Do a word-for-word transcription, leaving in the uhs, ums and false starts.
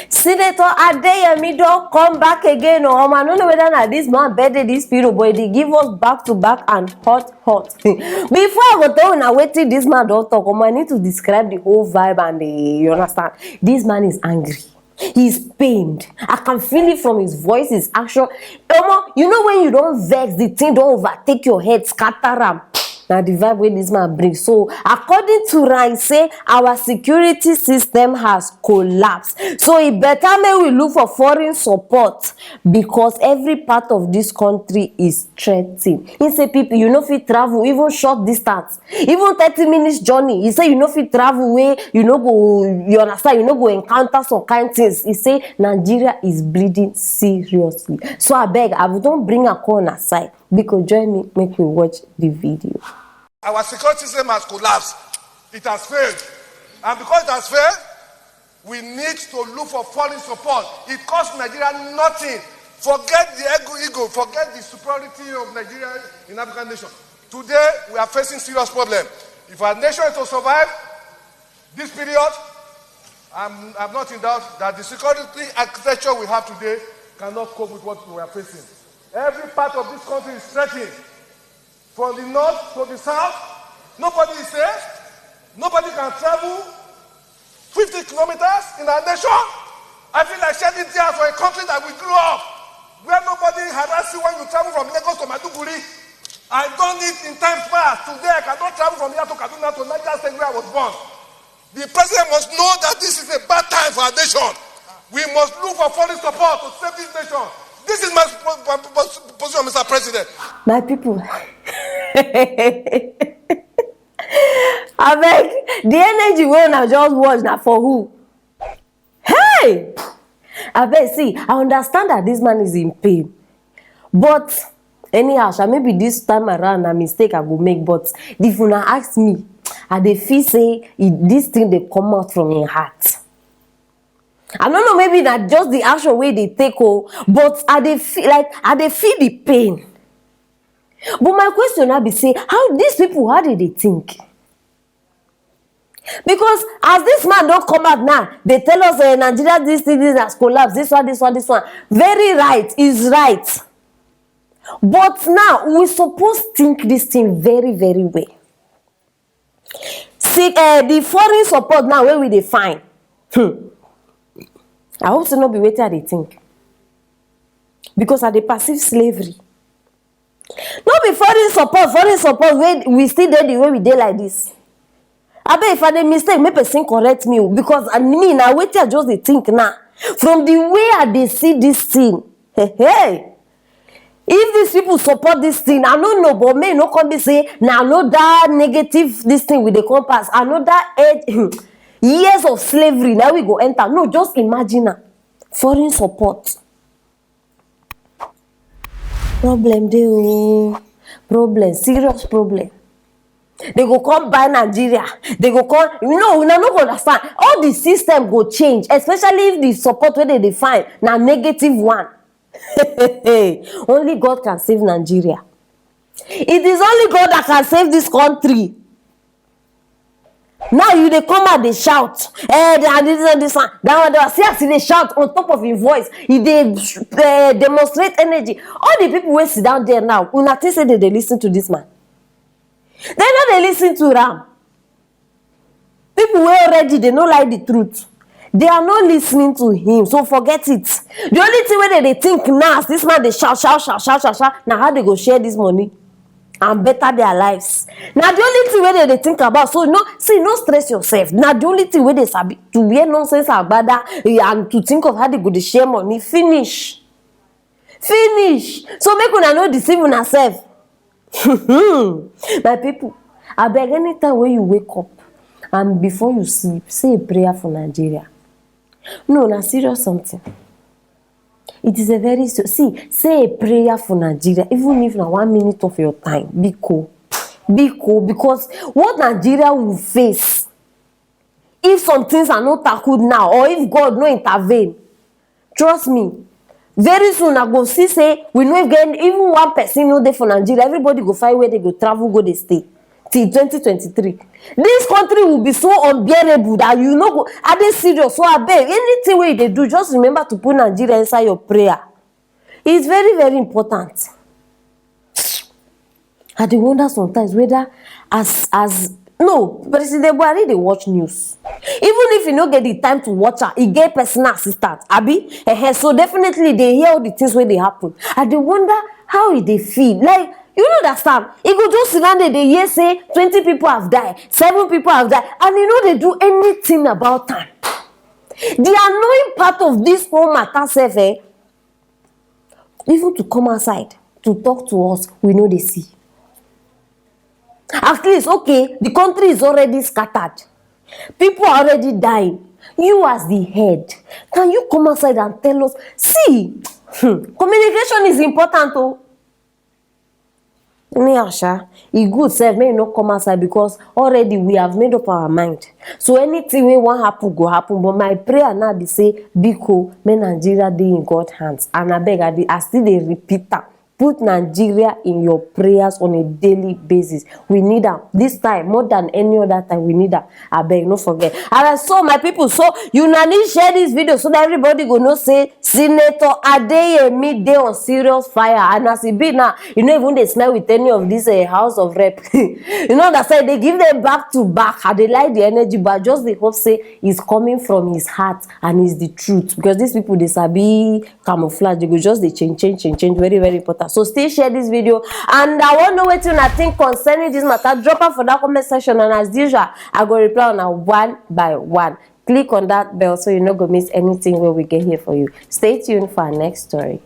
Senator Adeyemi don come back again o. Omo, I no know whether na this man birthday this period, but e dey give us back to back and hot hot. Before I go tell una wetin this man don talk, omo, I need to describe the whole vibe and the, you understand? This man is angry. He's pained. I can feel it from his voice, his action. Omo, you know when you don vex, the thing don overtake your head, scatter am. Na the vibe wey this man bring. So, according to Rai, say our security system has collapsed. So, e better make we look for foreign support because every part of this country is threatened. He say people, you no fit travel, even short distance, even thirty minutes journey. He say you no fit travel wey you no go, you understand, you no go encounter some kind things. He say Nigeria is bleeding seriously. So, abeg, I don bring am come una side. Biko, join me, make we watch the video. Our security system has collapsed. It has failed. And because it has failed, we need to look for foreign support. It costs Nigeria nothing. Forget the ego, ego, forget the superiority of Nigeria in African nation. Today, we are facing serious problem. If our nation is to survive this period, I'm, I'm not in doubt that the security architecture we have today cannot cope with what we are facing. Every part of this country is threatened. From the north to the south, nobody is safe. Nobody can travel fifty kilometers in our nation. I feel like shedding tears for a country that we grew up, where nobody harass you when you travel from Lagos to Maiduguri. I done it in times past. Today, I cannot travel from here to Kaduna to Niger State where I was born. The president must know that this is a bad time for our nation. We must look for foreign support to save this nation. This is my position, Mister President. My people, abeg, the energy wey una just watch na for who? Hey! Abeg, see, I understand that this man is in pain, but anyhow sha, maybe this time around na mistake I go make, but if una ask me, I dey feel say e, this thing dey come out from im heart. I no know, maybe na just the action wey e dey take o, but I dey feel like I dey feel the pain. But my question now be say, how these people, how dey dey think? Because as this man don come out now dey tell us, eh, Nigeria, this thing, this has collapsed, this one, this one, this one. Very right, is right. But now we suppose think this thing very, very well. See, eh, the foreign support now wey we dey find, hmm, I hope say no be wetin I dey think, because I dey perceive slavery. No be foreign support, foreign support wey we still dey the way we dey like this. Abeg, if I dey mistake, make person correct me o, because, and me na wetin I just dey think now. From the way I dey see this thing, hey, hey, if these people support this thing, I no know, but make e no come be say na another negative this thing we dey come pass, another age, years of slavery na we go enter. No, just imagine am. Foreign support. Problem dey o. Problem, serious problem. They go come buy Nigeria. They go come, you know, una no go understand. All the system go change, especially if the support wey they dey find na negative one. Only God can save Nigeria. It is only God that can save this country. Now you dey come out dey shout, eh, and this and this one, that one, that one. See as e dey shout on top of im voice, e dey, eh, demonstrate energy. All the people wey sit down there now, una think say they dey listen to this man? They no dey listen to am. People wey already dey no like the truth, they are not listening to him. So forget it. The only thing wey they dey think now, as this man dey shout, shout, shout, shout, shout, shout, na how they go share this money and better their lives. Na the only thing wey they dey think about. So no, see, no stress yourself. Na the only thing wey they sabi, to wear nonsense agbada, eh, and to think of how they go dey share money. Finish. Finish. So make una no deceive una sef. My people, abeg, anytime wey you wake up and before you sleep, say a prayer for Nigeria. No, na serious something. It is a very se-, see, say a prayer for Nigeria, even if na one minute of your time. Biko, biko, because what Nigeria will face if some things are not tackled now, or if God no intervene, trust me, very soon I go see say we no get even one person no dey for Nigeria. Everybody go find where they go travel, go dey stay. till twenty twenty-three. This country will be so unbearable that you no go, I dey serious. So abeg, anything wey you dey do, just remember to put Nigeria inside your prayer. It's very, very important. I dey wonder sometimes whether as as no, President Buhari dey watch news. Even if you no get the time to watch am, e get personal assistant, abi? Ehen, so definitely dey hear all the things wey dey happen. I dey wonder how e dey feel. Like, you no understand. E go just sit down there dey hear say twenty people have died, seven people have died, and e no dey do anything about am. The annoying part of this whole matter sef, eh, even to come outside to talk to us, we no dey see. At least, okay, the country is already scattered. People are already dying. You as the head, can you come outside and tell us? See, hmm, communication is important o. Anyhow sha, e good sef make you no come outside, because already we have made up our mind. So anything wey wan happen go happen, but my prayer now be say, biko, make Nigeria dey in God hands. And abeg, I dey, I still dey repeat am, put Nigeria in your prayers on a daily basis. We need am this time more than any other time. We need am. Abeg, no forget. Alright, so my people, so una need share this video so that everybody go know say Senator Adeyemi dey on serious fire, and as e be now, you no even dey smell with any of this, eh, House of Rep. You know that say they give them back to back. I dey like the energy, but I just dey hope say it's coming from his heart and it's the truth, because these people, they sabi camouflage. They go just dey change, change, change, change. Very, very important. So still share this video, and I wan know wetin una think concerning this matter. Drop am for that comment section, and as usual, I go reply una one by one. Click on that bell so you no go miss anything wey we get here for you. Stay tuned for our next story.